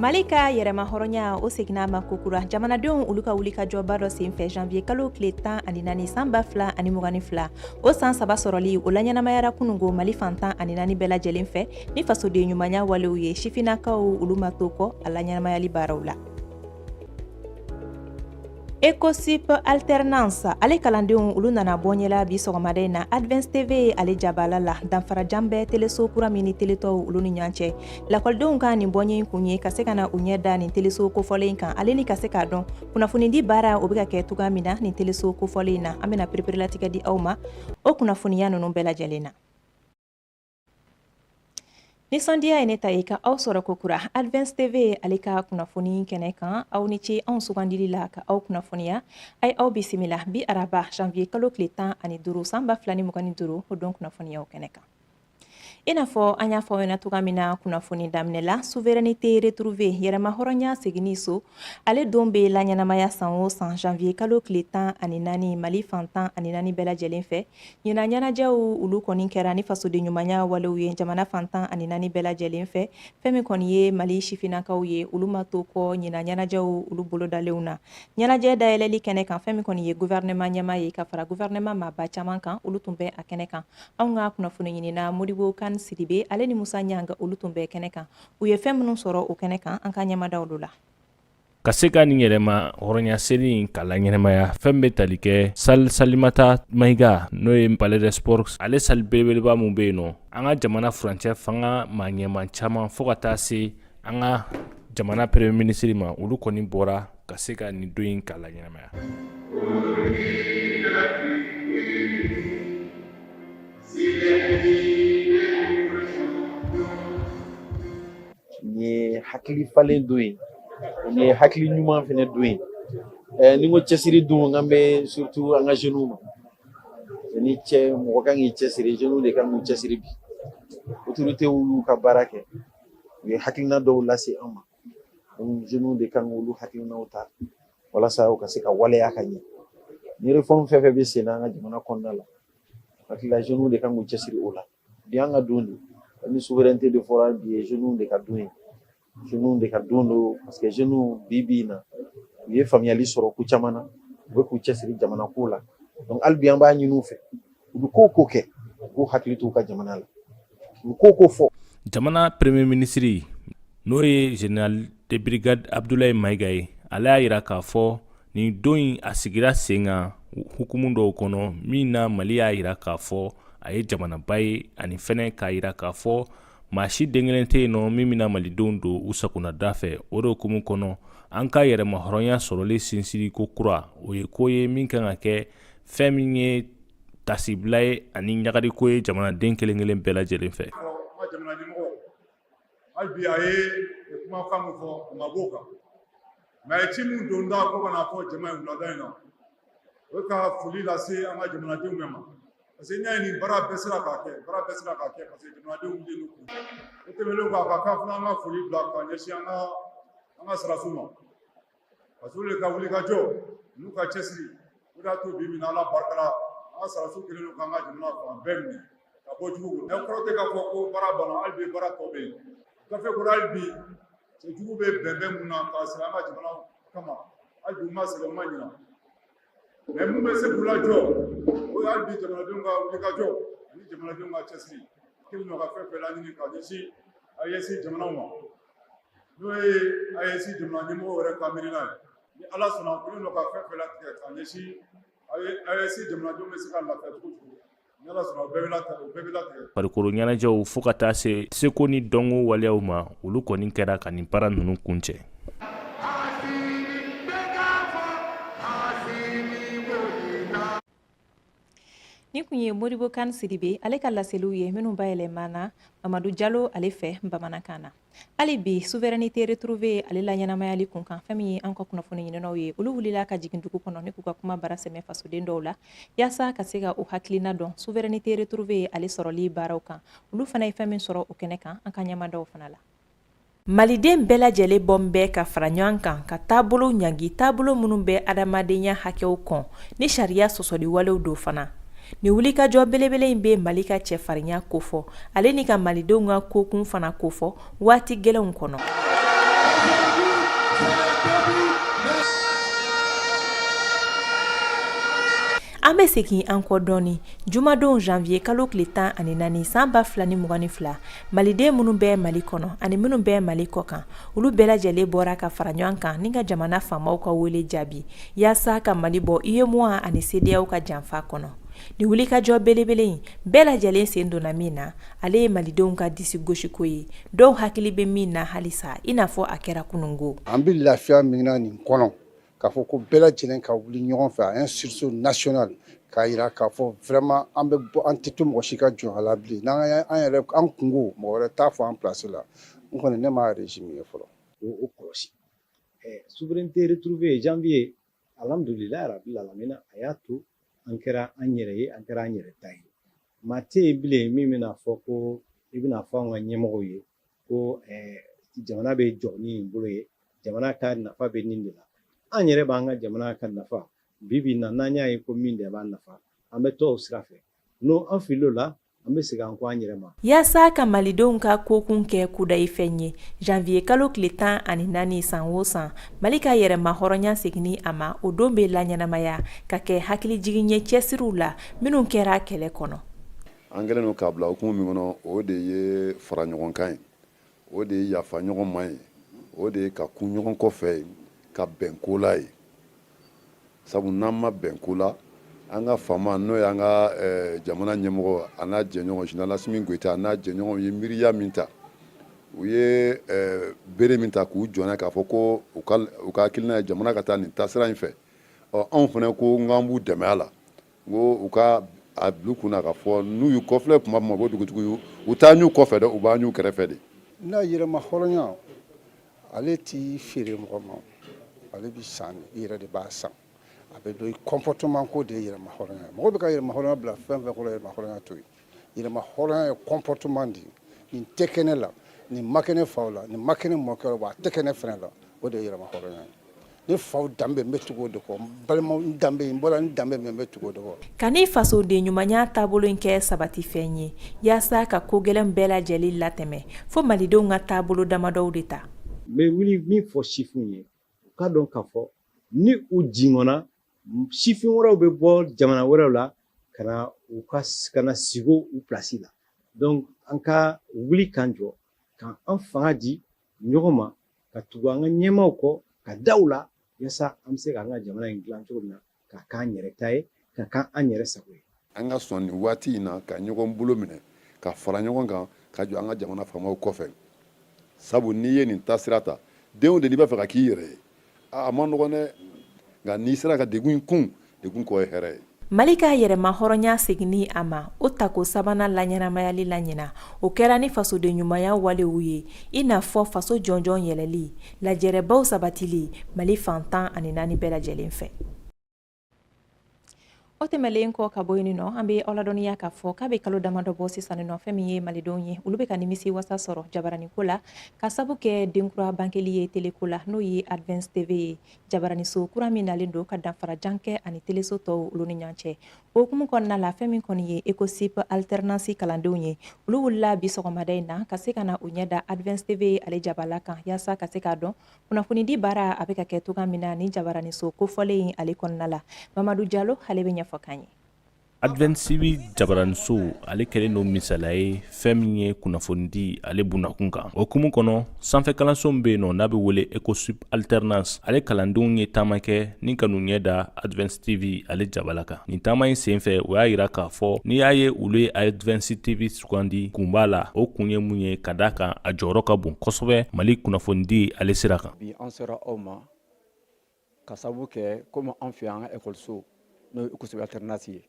Mali ka yɛrɛmahɔrɔnya o seginna a ma kokura jamanadenw olu ka wulikajɔba dɔ senfɛ janvier kalo tile 14 san 2022. O san 3 sɔrɔli o laɲɛnamayara kunungo Mali fan 14 bɛɛ lajɛlen fɛ ni fasoden ɲumanya walew ye. Sifinnakaw olu ma to kɔ a laɲɛnamayali baaraw la. Ecosup alternance ale kalandenw olu nana bɔ ɲɛla bi sɔgɔmada in na Advance TV ale jabala la. Danfarajan bɛ teleso kura min ni teletɔw olu ni ɲɔgɔn cɛ. Lakɔlidenw ka nin bɔɲɛ in kun ye ka se ka na u ɲɛ da nin teleso kofɔlen kan, ale ni ka se k'a dɔn kunnafonidi baara o bɛ ka kɛ cogoya min na nin teleso kofɔlen in na. An bɛna pereperelatigɛ di aw ma o kunnafoniya ninnu bɛɛ lajɛlen na. Nisɔndiya ye ne ta ye ka aw sɔrɔ kokura Advance TV ale ka kunnafoni kɛnɛ kan. Aw ni ce anw sugandili la ka aw kunnafoniya. A ye aw bisimila bi araba janvier kalo tile 15 san 2025, o don kunnafoniyaw kɛnɛ kan. I n'a fɔ an y'a fɔ aw ɲɛna cogoya min na kunnafoni daminɛ la, souveraineté retrouvée, yɛrɛmahɔrɔnya seginni so, ale don bɛ laɲɛnamaya san o san janvier kalo tile 14 Mali fan 14 bɛɛ lajɛlen fɛ. Ɲinan ɲɛnajɛw olu kɔni kɛra ni fasoden ɲumanya walew ye jamana fan 14 bɛɛ lajɛlen fɛ. Fɛn min kɔni ye Mali sifinnakaw ye, olu ma to kɔ ɲinan ɲɛnajɛw olu bolodalenw na. Ɲɛnajɛ dayɛlɛli kɛnɛ kan, fɛn min kɔni ye gouvernement ɲɛmaa ye ka fara gouvernement maaba caman kan, olu tun bɛ a kɛnɛ kan. Anw ka kunnafoni ɲinina Modibo Kan Sidibe, ale ni Musa Ɲanga, olu tun bɛ kɛnɛ kan. U ye fɛn minnu sɔrɔ o kɛnɛ kan, an ka ɲɛmada olu la. Ka se ka nin yɛrɛma hɔrɔnya seli in k'a laɲɛnamaya, fɛn bɛ tali kɛ salle Salimata Mayiga, n'o ye Palais des Sports, ale salle belebeleba min bɛ yen nɔ, an ka jamana furancɛ fanga maa ɲɛmaa caman, fo ka taa se an ka jamana premier ministre ma, olu kɔni bɔra ka se ka nin don in k'a laɲɛnamaya. Nin ye hakili falen don ye, nin ye hakili ɲuman fana don ye. Ni n ko cɛsiri don, n kan bɛ surtout an ka jeunes ma. Ni cɛ mɔgɔ kan k'i cɛsiri, jeunes de kan k'u cɛsiri. Bi autorités y'u ka baara kɛ, u ye hakilina dɔw lase an ma. Donc jeunes de kan k'olu hakilinaw ta walasa u ka se ka waleya ka ɲɛ. Ni réforme fɛn fɛn bɛ sen na an ka jamana kɔnɔna la, hakilila jeunes de kan k'u cɛsiri o la. Bi an ka don de, ni souveraineté de fɔra, bi ye jeunes de ka don ye. Jeunes de ka don don parce que jeunes bi bi in na, u ye faamuyali sɔrɔ ko caman na, u bɛ k'u cɛsiri jamana ko la. Donc hali bi an b'a ɲini u fɛ, u bɛ ko o ko kɛ, u k'u hakili to u ka jamana la, u bɛ ko o ko fɔ. Jamana premier ministre, n'o ye général de brigade Abdoulaye Mayiga ye, ale y'a jira k'a fɔ nin don in a sigira sen kan hukumu dɔw kɔnɔ min na Mali y'a jira k'a fɔ a ye jamanaba ye, ani fɛnɛ k'a jira k'a fɔ maa si den kelen tɛ yen nɔ min bɛna malidenw don u sagonada fɛ. O de hukumu kɔnɔ, an ka yɛrɛmahɔrɔnya sɔrɔli sinsiri ko kura, o ye ko ye min kan ka kɛ fɛn min ye tasibila ye ani ɲagariko ye jamanaden kelen kelen bɛɛ lajɛlen fɛ. Hali bi a ye kumakan min fɔ, a ma b'o kan, mais a ye ci min don da ko ka n'a fɔ jama ye wulada in na, o ye ka foli lase an ka jamanadenw bɛɛ ma, parce que n'i y'a ye nin baara bɛɛ sera k'a kɛ, baara bɛɛ sera k'a kɛ parce que jamanadenw wulilen don. O tɛmɛnen kɔ, a ka kan fana an ka foli bila ka ɲɛsin an ka sɔrɔdasiw ma, parce que olu de ka wuli ka jɔ n'u ka cɛsiri, o de y'a to bi min na, Ala barika la, an ka sɔrɔdasiw kɛlen don k'an ka jamana fan bɛɛ minɛ ka bɔ jugu bolo. Mais kɔrɔ tɛ k'a fɔ ko baara banna. Hali bi baara tɔ bɛ yen gafe kɔnɔ. Hali bi cɛjugu bɛ bɛnbɛn mun na k'a siri an ka jamana kama, hali bi u ma sɛgɛn, u ma ɲina. Mais mun bɛ se k'u lajɔ, o ye hali bi jamanadenw ka wulikajɔ ani jamanadenw ka cɛsiri. Kelen don ka fɛn fɛn laɲini ka ɲɛsin AES jamanaw ma, n'o ye AES jamana ɲɛmɔgɔw yɛrɛ ka miirina ye, ni Ala sɔnna, u kɛlen don ka fɛn fɛn latigɛ ka ɲɛsin AES jamanadenw bɛ se ka lafiya cogo cogo, ni Ala sɔnna, o bɛɛ bɛ latigɛ, o bɛɛ bɛ latigɛ. Farikolo ɲɛnajɛw, fo ka taa se seko ni dɔnko waleyaw ma, olu kɔni kɛra ka nin baara ninnu kuncɛ. Nin kun ye Modibo Kan Sidibe ale ka laseliw ye minnu bayɛlɛmana Mamadu Jalo ale fɛ bamanankan na. Hali bi souveraineté retrouvée ale la ɲɛnamayali kun kan, fɛn min ye an ka kunnafoni ɲininaw ye, olu wulila ka jigin dugu kɔnɔ ni k'u ka kuma bara sɛmɛ fasoden dɔw la yaasa ka se ka u hakilina dɔn souveraineté retrouvée ale sɔrɔli baaraw kan. Olu fana ye fɛn min sɔrɔ o kɛnɛ kan, an ka ɲɛmadaw fana la. Maliden bɛɛ lajɛlen bɔn bɛ ka fara ɲɔgɔn kan ka taabolo ɲangi, taabolo minnu bɛ adamadenya hakɛw kɔn ni sariya sɔsɔli walew don fana. Nin wulikajɔ belebele in bɛ Mali ka cɛfarinya kofɔ, ale ni ka malidenw ka kokun fana kofɔ waati gɛlɛnw kɔnɔ. An bɛ segin an kɔ dɔɔni jumadon janvier kalo tile 14 san 2022, maliden minnu bɛ Mali kɔnɔ ani minnu bɛ Mali kɔ kan, olu bɛɛ lajɛlen bɔra ka fara ɲɔgɔn kan ni ka jamana faamaw ka wele jaabi yaasa ka Mali bɔ UEMOA ani CEDEAO ka janfa kɔnɔ. Nin wulikajɔ belebele in bɛɛ lajɛlen sen donna min na, ale ye malidenw ka disi gosiko ye, dɔw hakili bɛ min na halisa i n'a fɔ a kɛra kunungo. An bɛ lafiya min na nin kɔnɔ, k'a fɔ ko bɛɛ lajɛlen ka wuli ɲɔgɔn fɛ, un sursaut national, k'a jira k'a fɔ vraiment an bɛ bɔ, an tɛ to mɔgɔ si ka jɔnya la bilen. N'an an yɛrɛ an kungo, mɔgɔ wɛrɛ t'a fɔ an place la. N kɔni, ne m'a régime ye fɔlɔ. O kɔlɔsi souveraineté retrouvée janvier, alhamdulilayi rabil alamina, a y'a to an kɛra an yɛrɛ ye, an kɛra an yɛrɛ ta ye. Maa tɛ yen bilen min bɛna fɔ ko i bɛna fɔ an ka ɲɛmɔgɔw ye ko jamana bɛ jɔ ni nin bolo ye, jamana ka nafa bɛ nin de la. An yɛrɛ b'an ka jamana ka nafa bi bi in na, n'an y'a ye ko min de b'an nafa, an bɛ tɔw sira fɛ. N'o an filil'o la, an bɛ segin an kɔ an yɛrɛ ma. Yaasa ka malidenw ka kokun kɛ kudayi fɛn ye, janvier kalo tile 14 san o san, Mali ka yɛrɛma hɔrɔnya seginni a ma, o don bɛ laɲɛnamaya ka kɛ hakilijigin ye cɛsiriw la minnu kɛra kɛlɛ kɔnɔ. An kɛlen don k'a bila hukumu min kɔnɔ, o de ye fara ɲɔgɔn kan ye, o de ye yafa ɲɔgɔn ma ye, o de ye ka kun ɲɔgɔn kɔfɛ ye, ka bɛn ko la ye. Sabu n'an ma bɛn ko la, an ka faama, n'o y'an ka jamana ɲɛmɔgɔ, a n'a jɛɲɔgɔn général Asimi Goyita, a n'a jɛɲɔgɔnw ye miiriya min ta, u ye bere min ta k'u jɔ k'a fɔ ko u ka hakilina ye jamana ka taa nin taasira in fɛ. Ɔ, anw fana ko n k'an b'u dɛmɛ a la, n ko u ka a bila kunna k'a fɔ n'u y'u kɔfilɛ tuma min ko dugutigi, u t'an y'u kɔfɛ dɛ, u b'an y'u kɛrɛfɛ de. N'a yɛrɛma hɔrɔnya, ale t'i feere mɔgɔ ma, ale bɛ san de, i yɛrɛ de b'a san. A bɛ dɔn i comportement ko de ye yɛrɛma hɔrɔnya ye. Mɔgɔ bɛ ka yɛrɛma hɔrɔnya bila fɛn fɛn kɔrɔ, yɛrɛma hɔrɔnya to yen. Yɛrɛma hɔrɔnya ye comportement de ye. Nin tɛ kɛ ne la, nin ma kɛ ne faw la, nin ma kɛ ne mɔkɛ la, wa a tɛ kɛ ne fɛnɛ la, o de ye yɛrɛma hɔrɔnya ye. Ne faw danbe, n bɛ tugu o de kɔ. N balimaw, n danbe, n bɔra n danbe min, n bɛ tugu o de kɔ. Ka ni fasoden ɲumanya taabolo in kɛ sabati fɛn ye yaasa ka ko gɛlɛn bɛɛ lajɛlen latɛmɛ, fo malidenw ka taabolo damadɔw de ta. N bɛ wuli min fɔ sifinw ye, u ka dɔn k'a fɔ ni u jingɔnna, sifin wɛrɛw bɛ bɔ jamana wɛrɛw la ka na u ka ka na sigi u place la. Donc an ka wuli k'an jɔ, ka an fanga di ɲɔgɔn ma, ka tugu an ka ɲɛmaaw kɔ, ka da u la, yaasa an bɛ se k'an ka jamana in dilan cogo min na, ka k'an yɛrɛ ta ye, ka k'an yɛrɛ sago ye. An ka sɔn nin waati in na ka ɲɔgɔn bolo minɛ, ka fara ɲɔgɔn kan, ka jɔ an ka jamana faamaw kɔfɛ. Sabu n'i ye nin taasira ta, denw de, n'i b'a fɛ ka k'i yɛrɛ ye, a ma nɔgɔn dɛ, nka n'i sera ka degun in kun, degun kɔ ye hɛrɛ ye. Mali ka yɛrɛma hɔrɔnya seginni a ma, o tako sabanan laɲɛnamayali la ɲinan, o kɛra ni fasoden ɲumanya walew ye, i n'a fɔ faso jɔnjɔn yɛlɛli, lajɛrɛbaw sabatili Mali fan 14 bɛɛ lajɛlen fɛ. O tɛmɛlen kɔ ka bɔ yen nɔ, an bɛ aw ladɔnniya k'a fɔ k'a bɛ kalo damadɔ bɔ sisan nɔ, fɛn min ye malidenw ye, olu bɛ ka nimisi wasa sɔrɔ jabaraniko la, ka sabu kɛ denkura bangeli ye teleko la, n'o ye Advance TV ye, jabaraniso kura min nalen don ka danfarajan kɛ ani teleso tɔw olu ni ɲɔgɔn cɛ. O hukumu kɔnɔna la, fɛn min kɔni ye Ecosup alternance kalandenw ye, olu wulila bi sɔgɔmada in na ka se ka na u ɲɛ da Advance TV ale jabala kan, yaasa ka se k'a dɔn kunnafonidi baara a bɛ ka kɛ cogoya min na ni jabaraniso kofɔlen in ale kɔnɔna la. Mamadu Jalo, ale bɛ ɲɛfɔ k'an ye. Advance TV jabaraniso, ale kɛlen don misaliya ye fɛn min ye kunnafonidi ale bundakun kan. O hukumu kɔnɔ, sanfɛ kalanso min bɛ yen nɔ n'a bɛ wele Ecosup alternance, ale kalandenw ye taama kɛ ni ka n'u ɲɛ da Advance TV ale jabala kan. Nin taama in senfɛ, o y'a yira k'a fɔ n'i y'a ye olu ye Advance TV sugandi, kun b'a la. O kun ye mun ye? Ka d'a kan a jɔyɔrɔ ka bon kosɛbɛ Mali kunnafonidi ale sira kan. Bi an sera aw ma ka sababu kɛ komi an fɛ an ka ekɔliso, n'o ye Ecosup alternance ye,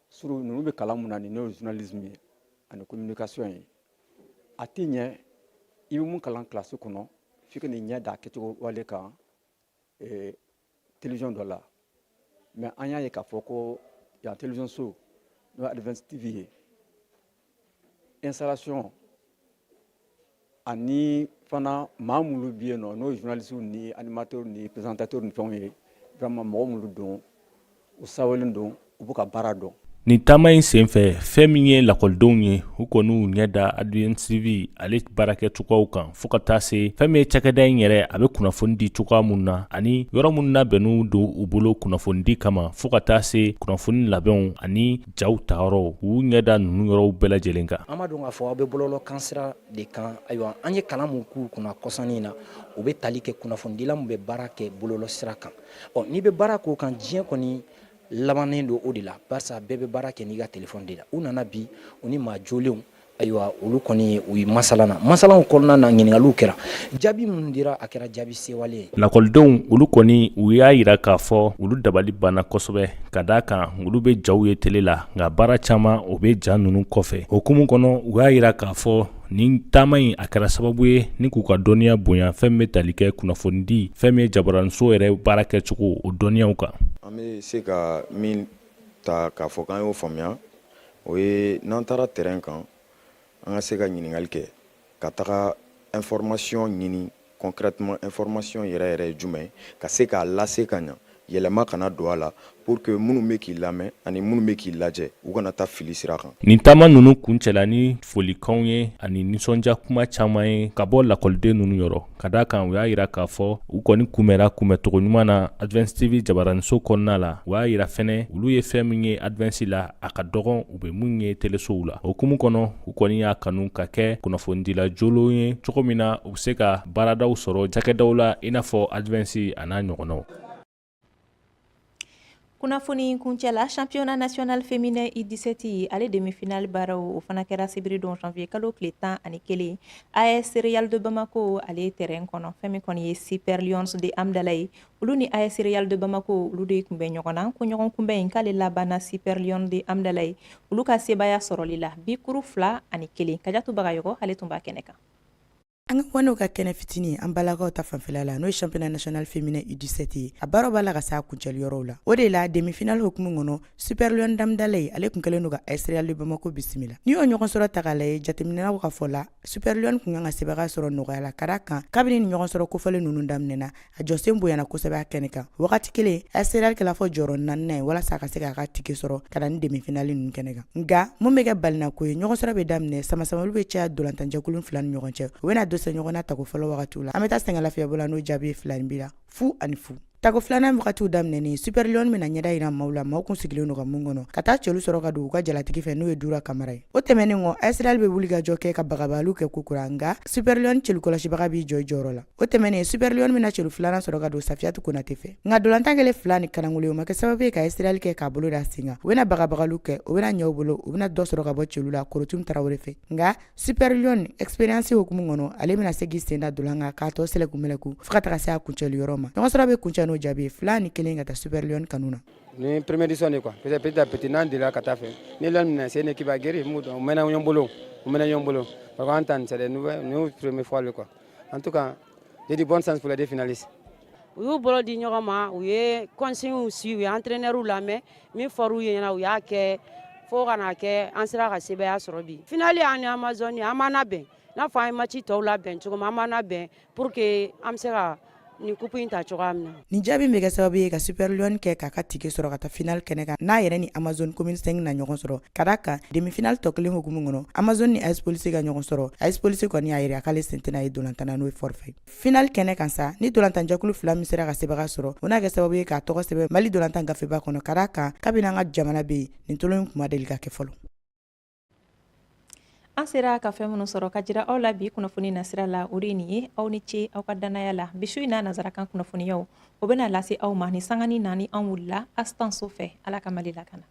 suru ninnu bɛ kalan mun na nin, n'o ye journalisme ye ani communication ye, a tɛ ɲɛ i bɛ mun kalan kilasi kɔnɔ, f'i ka n'i ɲɛ da kɛcogo wale kan télévision dɔ la. Mais an y'a ye k'a fɔ ko yan télévision so, n'o ye Advance TV ye, installation ani fana maa minnu bɛ yen nɔ, n'o ye journalistes ni animateurs ni présentateurs ni fɛnw ye, vraiment mɔgɔ minnu don, u sawalen don, u b'u ka baara dɔn. Nin taama in senfɛ, fɛn min ye lakɔlidenw ye, u kɔni u ɲɛ da Advance TV ale baarakɛcogoyaw kan, fo ka taa se fɛn min ye cakɛda in yɛrɛ a bɛ kunnafoni di cogoya mun na, ani yɔrɔ minnu labɛnniw don u bolo kunnafonidi kama, fo ka taa se kunnafoni labɛnw ani jaw tayɔrɔw. U ɲɛ da ninnu yɔrɔw bɛɛ lajɛlen kan. An b'a dɔn k'a fɔ aw bɛ bɔlɔlɔ kan sira de kan. Ayiwa, an ye kalan mun k'u kunna kɔsannin na, o bɛ tali kɛ kunnafonidila min bɛ baara kɛ bɔlɔlɔ sira kan. Ɔ, n'i bɛ baara k'o kan, diɲɛ kɔni labannen don o de la, barisa bɛɛ bɛ baara kɛ n'i ka telefɔni de la. U nana bi, u ni maa jolenw, ayiwa, olu kɔni u ye masala na. Masalaw kɔnɔna na, ɲininkaliw kɛra, jaabi minnu dira, a kɛra jaabi sewalen ye. Lakɔlidenw, olu kɔni u y'a yira k'a fɔ olu dabali banna kosɛbɛ, ka d'a kan olu bɛ jaw ye tele la, nka baara caman o bɛ ja ninnu kɔfɛ. O hukumu kɔnɔ, u y'a yira k'a fɔ nin taama in a kɛra sababu ye ni k'u ka dɔnniya bonya, fɛn min bɛ tali kɛ kunnafonidi, fɛn min ye jabaraniso yɛrɛ baara kɛcogo, o dɔnniyaw kan. An bɛ se ka min ta k'a fɔ k'an y'o faamuya, o ye n'an taara terrain kan, an ka se ka ɲininkali kɛ, ka taga information ɲini concrètement, information yɛrɛ yɛrɛ ye jumɛn ye, ka se k'a lase ka ɲa, yɛlɛma kana don a la, pour que minnu bɛ k'i lamɛn ani minnu bɛ k'i lajɛ, u kana taa fili sira kan. Nin taama ninnu kuncɛla ni folikanw ye ani nisɔndiya kuma caman ye ka bɔ lakɔliden ninnu yɔrɔ, ka d'a kan u y'a yira k'a fɔ u kɔni kunbɛnra kunbɛncogo ɲuman na Advance TV jabaraniso kɔnɔna la. U y'a yira fɛnɛ olu ye fɛn min ye Advance la, a ka dɔgɔn u bɛ mun ye telesow la. O hukumu kɔnɔ, u kɔni y'a kanu ka kɛ kunnafonidila jolenw ye cogo min na u bɛ se ka baaradaw sɔrɔ cakɛdaw la, i n'a fɔ Advance a n'a ɲɔgɔnnaw. Kunnafoni kuncɛ la, championnat national féminin U17, ale demi-finale baaraw, o fana kɛra sibiri don janvier kalo tile 11, AS Real de Bamako ale terrain kɔnɔ. Fɛn min kɔni ye Super Lions de Hamdallaye ye, olu ni AS Real de Bamako, olu de tun bɛ ɲɔgɔn na. Ko ɲɔgɔn kunbɛn in k'ale labanna Super Lions de Hamdallaye olu ka sebaaya sɔrɔli la, bikuru 2-1. Kajatu Bagayɔgɔ, ale tun b'a kɛnɛ kan. An ka kɔnɛw ka kɛnɛ fitinin an balakaw ta fanfɛla la, n'o ye championnat national féminin U17 ye, a baaraw b'a la ka se a kuncɛli yɔrɔw la. O de la, demi-finale hukumu kɔnɔ, Super Lion d'Hamdallaye ale tun kɛlen don ka AS Real de Bamako bisimila. N'i y'o ɲɔgɔn sɔrɔ ta k'a lajɛ, jateminɛlaw ka fɔ la, Super Lion tun kan ka sebaaya sɔrɔ nɔgɔya la, ka d'a kan kabini ni ɲɔgɔn sɔrɔ kofɔlen ninnu daminɛna, a jɔsen bonyana kosɛbɛ a kɛnɛ kan. Wagati kelen, AS Real kɛla fɔ jɔyɔrɔ naaninan ye walasa a ka se k'a ka ticket sɔrɔ ka na ni demi-finale ninnu kɛnɛ kan. Nka mun bɛ kɛ balinako ye, ɲɔgɔn sɔrɔ bɛ daminɛ, samasamaliw bɛ caya dolantanjɛkulu fila ni ɲɔgɔn cɛ. U bɛna dɛsɛ ɲɔgɔn na tako fɔlɔ wagatiw la. An bɛ taa sɛgɛn lafiyɛbɔ la n'o jaabi ye fila ni bi la 0-0. Tako filanan wagatiw daminɛnen, Super Lion bɛna ɲɛda yira maaw la, maaw kun sigilen don ka mun kɔnɔ, ka taa cɛlu sɔrɔ ka don u ka jalatigi fɛ, n'o ye Dura Kamara ye. O tɛmɛnen kɔ, AS Real bɛ wuli ka jɔ kɛ ka bagabagaliw kɛ kokura, nka Super Lion celu kɔlɔsibaga b'i jɔ i jɔyɔrɔ la. O tɛmɛnen, Super Lion bɛna celu filanan sɔrɔ ka don Safiyatu Konate fɛ, nka dolantan kɛlen fila ni kanangolo, o ma kɛ sababu ye ka AS Real kɛ k'a bolo da sen kan. U bɛna bagabagaliw kɛ, o bɛna ɲɛ u bolo, u bɛna dɔ sɔrɔ ka bɔ celu la Korotum Tarawele fɛ. Nka Super Lion expérience hukumu kɔnɔ, ale bɛna se k'i sen da dolan kan k'a tɔ sɛlɛku mɛlɛku fo ka taga se a kuncɛli yɔrɔ ma. Ɲɔgɔn sɔrɔ bɛ kuncɛ n'o jaabi ye 2-1 ka taa Super Lion kanu na. Ni première édition de quoi, peut-être petit à petit n'an delila ka taa fɛ, ni Lion minɛ, c'est une équipe aguerrie mun dɔn, u mɛnna ɲɔgɔn bolo, u mɛnna ɲɔgɔn bolo. Par contre an ta nin, c'est des nouvelles, nin première fois le quoi. En tout cas, j'ai dit bonne chance pour les deux finalistes. U y'u bolo di ɲɔgɔn ma, u ye consignes suivi, u ye entraîneur lamɛn, min fɔr'u ɲɛna, u y'a kɛ, fo ka n'a kɛ an sera ka sebaaya sɔrɔ bi. Finale an ni Amazone, an b'an labɛn n'a fɔ an ye match tɔw labɛn cogo min, an b'an labɛn pour que an bɛ se ka nin coupe in ta cogoya min na. Nin jaabi bɛ kɛ sababu ye ka Super Lion kɛ k'a ka ticket sɔrɔ ka taa finale kɛnɛ kan, n'a yɛrɛ ni Amazone Commune 5 na ɲɔgɔn sɔrɔ, ka d'a kan demi-finale tɔ kelen hukumu kɔnɔ, Amazone ni AS Police ka ɲɔgɔn sɔrɔ. AS Police kɔni y'a yira k'ale sen tɛna ye dolantan na, n'o ye forfait. Finale kɛnɛ kan sa, ni dolantanjɛkulu fila min sera ka sebaga sɔrɔ, o n'a kɛ sababu ye k'a tɔgɔ sɛbɛn Mali dolantan gafeba kɔnɔ, ka d'a kan kabini an ka jamana bɛ yen, nin tolon in kuma deli ka kɛ fɔlɔ. An sera ka fɛn minnu sɔrɔ ka jira aw la bi kunnafoni nasira la, o de ye nin ye. Aw ni ce aw ka dannaya la. Bi su in na, nazarakan kunnafoniyaw, o bɛna lase aw ma ni sangani naani an wulila astanso fɛ. Ala ka Mali lakana.